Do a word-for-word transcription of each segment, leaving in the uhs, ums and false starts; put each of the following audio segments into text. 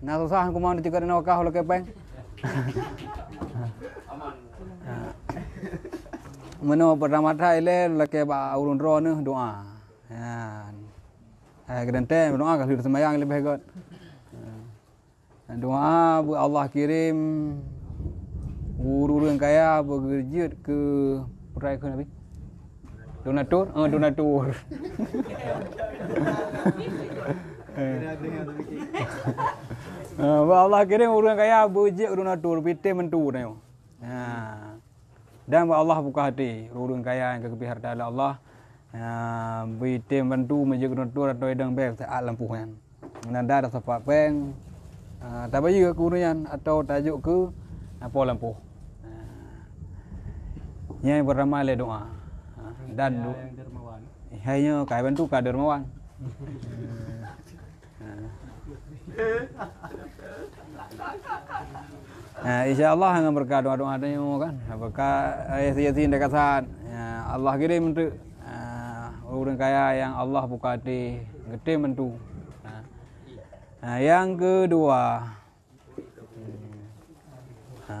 Na susah kuman dicegah na wakaf lakée péng. Meunoe pertama that ilée lakée bak ureuëng droeneuh doa. Nyan. Hai keudantée doa ka lheueh seumayang leubeh gét. Doa beu Allah kirém ureuëng kaya beu geujeuet keu putra keu Nabi. Donatur, eh, donatur. Eh. Eh, beu Allah kirém ureuëng kaya beu jeuet keu donatur, pih tém mantu tanyoe. Ha. Dan beu Allah buka hati ureuëng kaya nyang ka geubri hareuta lé Allah. Ha, beu tém mantu meujeuet keu donatur atau idong bée saát lampôh nyan. Meunan dah tasapat péng, ah, tabayeue keu ureuëng nyan atawa tajok keu, ah, po lampôh. Ah. Nyan pertama lé doa. Ah, dan du-, hai nyoe kai bantu ka dermawan. Ah. Ah, insya Allah ngon beureukat doa-doa tanyoe kan. Beureukat, eh, yasin-yasin dekat saat. Ya, Allah kirim untuk, ah, ureuëng kaya nyang Allah buka hati geutem mantu. Ah. Ha, nyang keudua. Ha.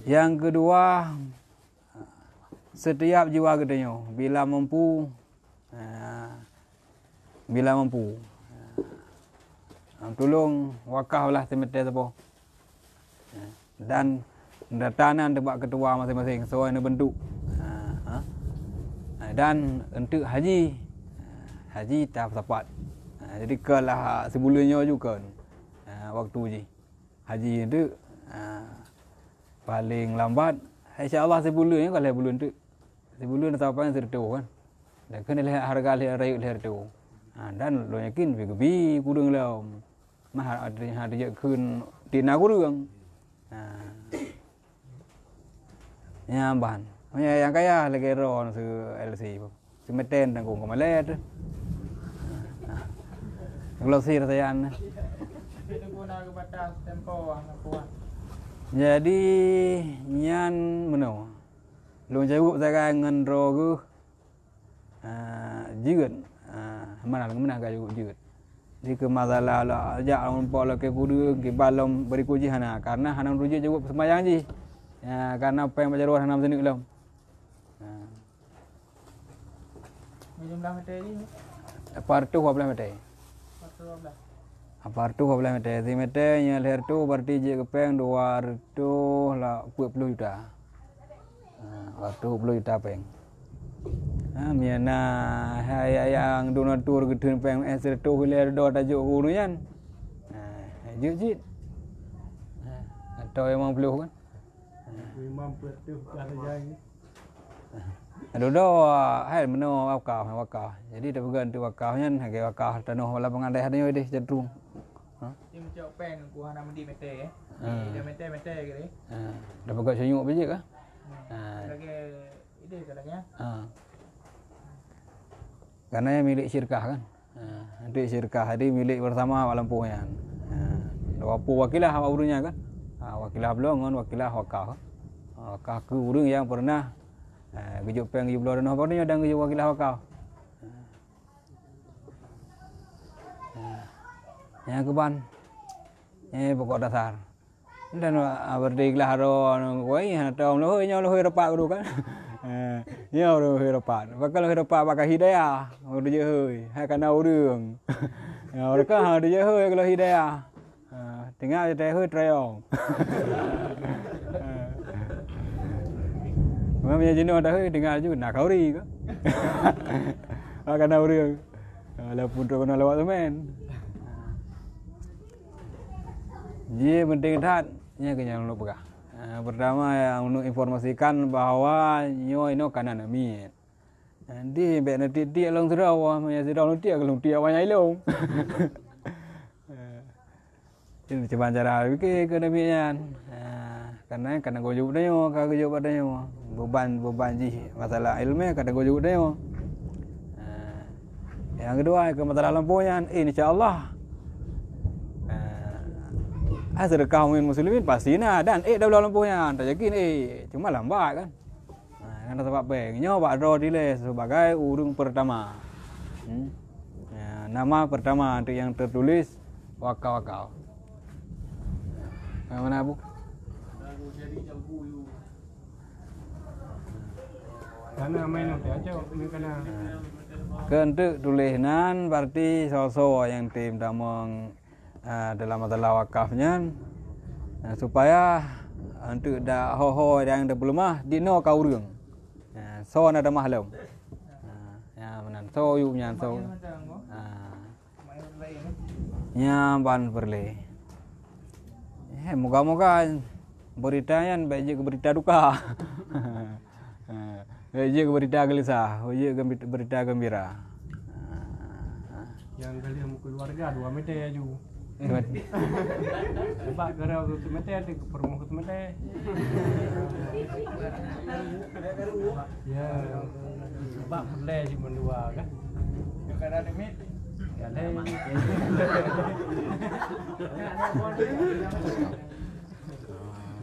Nyang keudua, setiap jiwa geutanyoe bila mampu, ha, bila mampu, ha, tulông wakaf lah simité sapo. Ha. Dan data nan teuh bak ketua maséng-maséng, soe neubeuntuk. Ha, ha. Ha, dan eunteuk haji, ha, haji tasapat. Ha, jadi kon lah sibuleuen nyoe ju kon. Ha, waktu jih. Haji eunteuk, ha, paléng lambat, insya Allah sibuleuen nyoe ka lhée buleuen teuk. Sibuleuen atawa paléng sireutôh kan. Dan keuneuk lhée hareuga lhée rayeuk lhée reutôh. Ha, dan lôn yakin beugeubri kureueng lom. Mah ha-, ha-, ha-, jeuet kheun tina kureueng. Ha. Nyan ban. Meunyoe nyang kaya lagée droe su L C. Simeten tanggong keu malée teuh. Ha. Glosir sajan. Jadi nyan meunoe. Lôn jaweueb sagai ngon droe geuh. Ah, jeuet. Ah, meunan, meunan ka jeuet. Di keu masalah la, jak umpok lakée kudeue, kiban lom beurikot jih hana, karena hana meutujeuet jaweueb seumayang jih. Ya, karena péng bak jaroe hana meusineuk lom. Ha. Meujumlah meuté jih? Lapan reutôh dua belas meuté. Lapan reutôh dua belas. Lapan reutôh dua belas meuté. Simeuté nyoe lhée reutôh, berarti jeuet keu péng dua reutôh peuet ploh juta. Ha, dua reutôh peuet ploh juta péng. Ha, meunyo na hai nyang donatur geutheun péng, eh, sireutôh ilée dua tajok keu ureuëng nyan. Ha, jeuet cit. Ha, atau limong ploh kan? Limong ploh juta saja. Aduh, dua, hai meunoe wakaf, wakaf. Jadi tapeugah untuk wakaf nyan, lagée wakaf tanoh lapangan dayah tanyoe deh, Centrum. Ha? Dia mencok péng ku hana meundi meté, eh. Ha. Dia meté, meté ke deh. Ha. Dah peugah senyuk bejek kah? Hmm. Ha. Lagi ide ke lagi, ya? Ha. Karena yang milik syirkah kan. Ha, untuk syirkah tadi milik bersama bak lampôh nyan. Ha, dua ploh wakilah bak ureuëng nyan kan. Ha, wakilah bloe ngon wakilah wakaf. Ha, wakaf keu ureuëng nyang pernah, ha, geujok péng geujok bloe tanoh bak ureuëng nyan dan geujok wakilah wakaf. Ha. Ha. Nyang keuban. Eh, pokok dasar. Dan, ah, berarti glah aro, wai, hana tong leuhôi, nyoe leuhôi rapat guru kan. Eh, nyoe leuhôi rapat. Pakon leuhôi rapat bak hidayah, guru jeuhôi, hai kana ureuëng. Ya, mereka ha jeuhôi kalau hidayah. Ha, tinggal jeuhôi trayong. Ha. Memang punya jenuh dah, hei, tinggal ju, nak kauri ke? Ha, kana ureuëng. Ha, walaupun tu kena lewat semen. Ji penting that, nya keuh nyang ulôn peugah. Ah, pertama nyang ulôn informasikan bahwa nyoe inoe kana aneuk miet. Jadi bék neutiek-tiek lôn sidroe, meunyo sidroe neutiek, lôn tiek awaknyan ilong. Ini cuman cara pikir keu aneuk miet nyan. Ah, karena ka tanggung jaweueb tanyoe, ka geujaweueb tanyoe. Beban, beban jih masalah ileumé ka tanggung jaweueb tanyoe. Ah, nyang keudua keu masalah lampôh nyan, insya Allah. Ah, sedekah mukmin muslimin pasti na dan ék dablah lampôh nyan, tajakin ék, cuma lambat kan. Ha, nyang sabab péng nyoe bak droe dilée sebagai ureuëng pertama. Hmm. Ya, nama pertama untuk yang tertulis wakaf-wakaf. Mana, Bu? Kana main nanti aja, main kana. Keu enteuk tuléh nan, berarti soe-soe nyang tem tamong, ah, dalam masalah wakaf nyan, ah, supaya enteuk dak ho-ho nyang teupeuleumah, dinoe ka ureueng. Ah, soe na tamah lom. Ah, ya, meunan. Soe yub nyan, soe. Ah. Nyan ban peureulée. Eh, moga-moga beurita nyan bék jeuet keu beurita duka. Eh, bék jeuet keu beurita geulisah, bék jeuet keu beurita geumbira. Nyang galeh meukeuluwarga dua meter laju. Dua meter. Sebab gara-gara seumeter, dia ke perumahan seumeter. Ya, sebab peureulée cit mandua kan. Kadang demi. Kadang.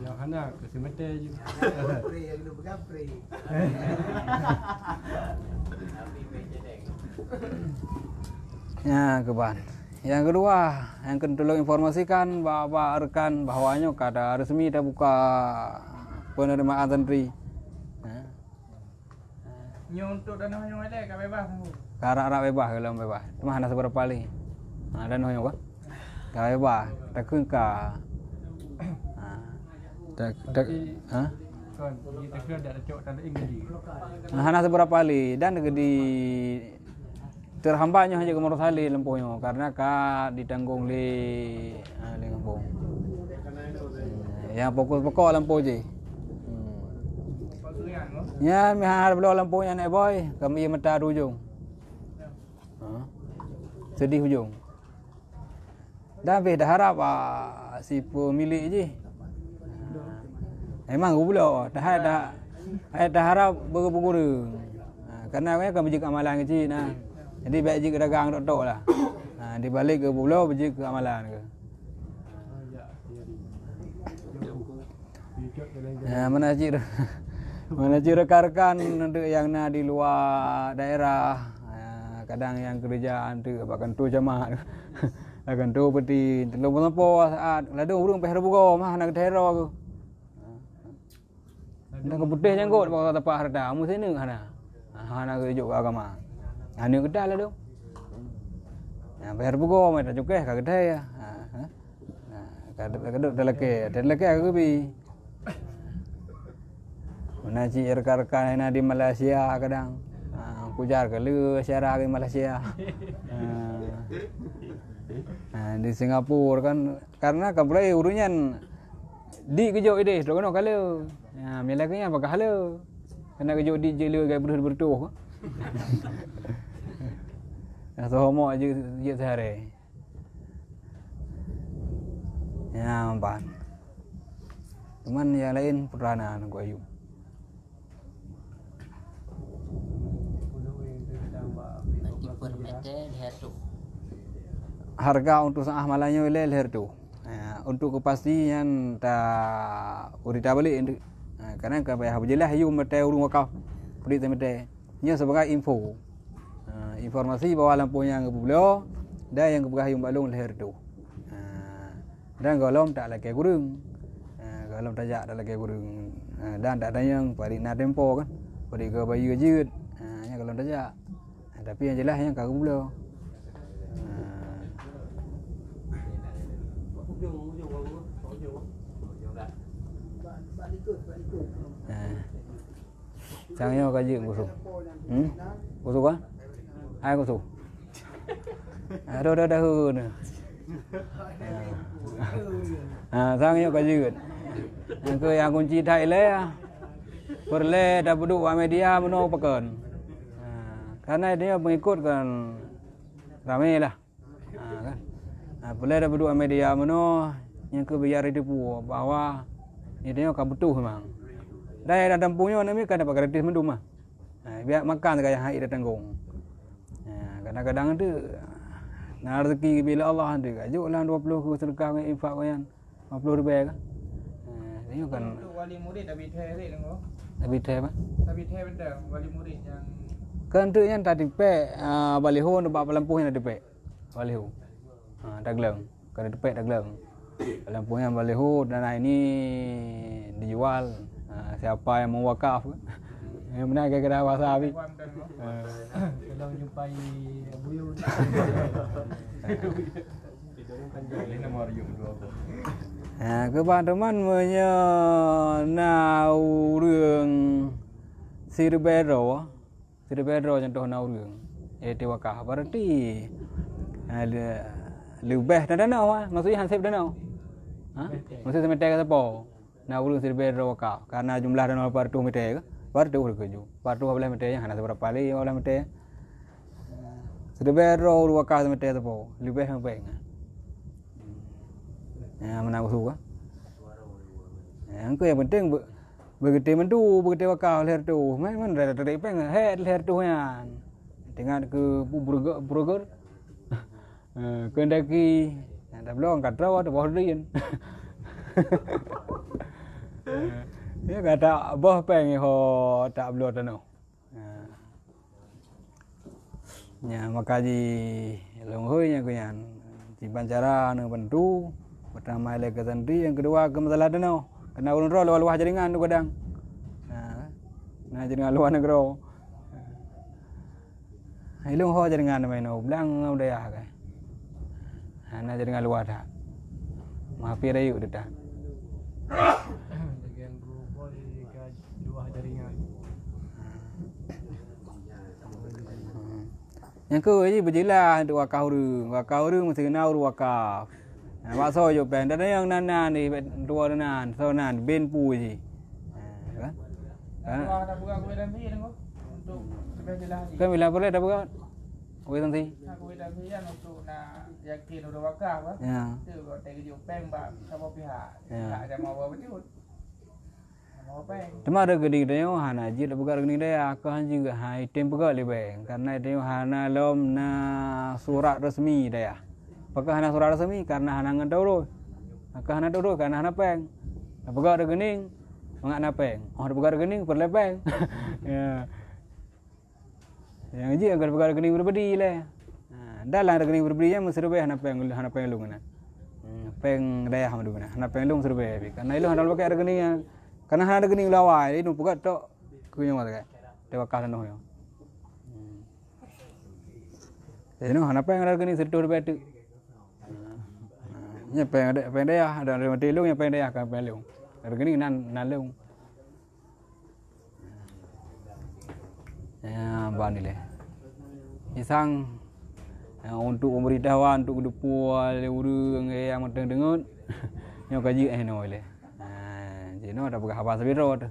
Ya, hana ke seumeter je. Ya, keuban. Yang kedua, yang keu tulông informasikan bak, bak rekan bahwa nyoe ka resmi tabuka penerimaan santri. Ya. Nyoe untuk danoe nyoe lé ka bebas, Teungku? Ka rab-rab bebas, golom bebas. Teuma hana sibeurapa lé. Ha, danoe nyoe ka? Ka bebas. Takheun ka. Ha. Tak, tak, ha? Kon, di takheun dak cok tanda ing di. Ha, hana sibeurapa lé dan di terhambat nyoe hana keu madrasah lé lampôh nyoe karena ka ditanggong lé, ha, lé gampông. Hmm, nyang fokus pokok lampôh jih. Hmm. Nyan meuhana bloe lampôh nyan, eh, boy, kami mata di ujong. Ha? Sedih ujong. Dan habéh taharab, ah, si peumilék jih. Memang geubloe, taha-, ta-, hai taharab beu-, beugureueng. Ha, karena awaknyan ka beujeuet amalan keucil nah. Jadi bék jeuet dagang tok-tok lah. Ha, di balik geubloe beujeuet keu amalan keu. Ya, mana cit, mana cit rekan-rekan untuk yang na di luar daerah. Ha, kadang yang kerja untuk bak kantor camat. Akan tu peuti telung peusampoe saat ladôm ureueng payah bugoe mah hana geuthèe droe geuh. Dak keu putéh janggot bak tapak hareuta, meusineuk hana. Hana geujok keu agama. Aneuk geuda ladôm. Nyang payah bugoe mah tacukéh ka geuthèe. Ha, ha. Nah, ka deuek, ka deuek talakèe, talakèe ka geubi. Meunan cit rekan-rekan na di Malaysia kadang. Ha, kujar ka lé syara di Malaysia. Ha. Ha, di Singapura kan, karena ka mulai ureueng nyan di geujok idéh, trok keunoe ka lé. Ha, mila keu nyan pakah lé. Karena geujok di jeuet lé gai beureuh beureutoh. Nah, soe mok jeuet, jeuet sehari. Ya, ban. Cuman yang lain perdana nunggu ayum. Harga untuk saah malam nyoe lé lhèe reutôh. Ya, untuk kepastian ta urita balik. Ha, karena ka payah berjelas ayum meutai ureueng wakaf. Pelit meutai. Nyoe sebagai info. Ha, informasi bahwa lampôh nyang geubloe dan nyang geupeugah ayum bak lôn lhèe reutôh. Ha, dan gohlom tak lakèe gureueng. Ha, gohlom tajak tak lakèe gureueng. Ha, dan tak tanyong padit na tempo kan. Padit ka bayeue jeuet. Ha, nyan gohlom tajak. Ha, tapi nyang jeulaih nyan ka geubloe. Ha. Ha. Sang nyoe ka jeuet kusu. Hmm? Kusu ka? Hai kusu. Aduh, dah, dah, dah. Ha, sang nyoe ka jeuet. Nyang keu nyang kunci that ilée, peureulée tapeuduek bak media meunoe pakon. Ha, karena dia pengikut kan ramé lah. Ha, kan? Ha, peureulée tapeuduek media meunoe nyang keu biar jiteupeue bahwa nyoe ka beutôi memang. Dan nyang datang punya nami kan dapat gratis mandum mah. Ha, biar makan sagai nyang hai tatanggong. Ha, kadang-kadang tu na rezeki bila Allah tu. Jok lah dua puluh ke sedekah ngon infak ngon nyan. Lima puluh ribèe kan. Ha, nyoe kan. Untuk wali murid Abi Thai rek nengok. Abi Thai apa? Abi Thai betul wali murid yang kan tu nyan tadi pek, ah, baliho bak pelampôh nyan tadi pek. Baliho. Ha, dagleng. Kada teupeue dagleng. Lampu nyan baliho tanah ini dijual. Ha, siapa yang mau wakaf? Yang benar kira-kira bahasa Abi. Ha. Kalau jumpai buyut. Ha, keu ban teuma meunyoe na ureueng siribèe droe, siribèe droe contoh na ureueng, eh, teuwakaf, berarti, ha, le-, leubeh tanoh, ha, maksudnya hansip tanoh. Ha? Maksudnya semeter sapo. Na ureueng siribèe droe wakaf, karena jumlah tanoh lapan ratus meter ke, lapan ratus ke ju, lapan ratus dua belas meter nyan hana seberapa lé, dua belas meter. Siribèe droe ureueng wakaf semeter sapo, leubeh sampai. Ya, mana usul ka? Ya, engkau yang penting be-, beugeuté mantu, beugeuté wakaf lhèe reutôh. Memang dah tarik péng, hèk lhèe reutôh nyan. Teuingat keu bu-, burger, burger. Eh, keundaki, nyang tabloe ka troe teuboh dien. Eh, ya kata boh péng ho tak bloe tanoh. Eh. Nya maka ji lôn hôi nyan keu nyan. Siban cara neubantu, pertama ilèe keu santri, nyang keudua keu masalah tanoh. Keureuna ureueng droe luwah-luwah jaringan tu kadang. Nah, na jaringan luwah nanggroe. Ilôn ho jaringan main u blang ngon dayah kai. Hana jaringan luwah that. Mahapi rayeuk that. Bagian berubah di ka luwah jaringan. Nyang keu ji beujeulaih untuk wakaf ureueng. Wakaf ureueng meusti na ureueng wakaf. Ha, bak soe jok péng? Dak nyang nan-nan di dua nan, soe nan, bin pu jih. Ha, kan? Ha? Wah, dah peugah kuwéh dan sih, Teungku. Untuk lebih jelas lagi. Kan bila boleh dah peugah? Kuwéh dan sih. Nah, kuwéh dan sih kan untuk nak yakin udah wakaf, kan? Ya. Tu, kalau tak kejut péng, bak sama pihak. Ya. Tak ada mau apa betul. Teuma reukeuning tanyoe hana jeuet peugah reukeuning dayah, keu han jeuet hai tem peugah lé bank, karena tanyoe hana lom na surat resmi dayah. Pakon hana surat resmi? Karena hana ngon tauroh. Pakon hana tauroh? Karena hana péng. Tapeugah reukeuning mangat na péng. Oh, tapeugah reukeuning peureulèe péng. Ya. Nyang jeuet kon peugah reukeuning pribadi lé. Ha, dalam reukeuning pribadi nyan meuseurubée hana péng, hana péng lôn keunan. Hmm, péng dayah meudu keunan. Hana péng lôn meuseurubée. Karena ilôn hana lôn pakai reukeuning nyan. Karena hana reukeuning lôn awai, ilôn peugah tok keu nyoe sagai. Teuwakaf tanoh nyoe. Hmm. Jadi nyoe hana péng reukeuning sireutoh ribèe teuk. Ha. Nyan péng, péng dayah, dan reukeuning lôn nyan péng dayah, kon péng lôn. Reukeuning nan, nan lôn. Ya, ban ilèe. Isang, ya, untuk pemberitahuan, untuk geudeupeue lé ureueng nyang mantong deungon, nyoe ka jeuet eh noe ilèe. Ha, jinoe tapeugah haba sabidroe teuh.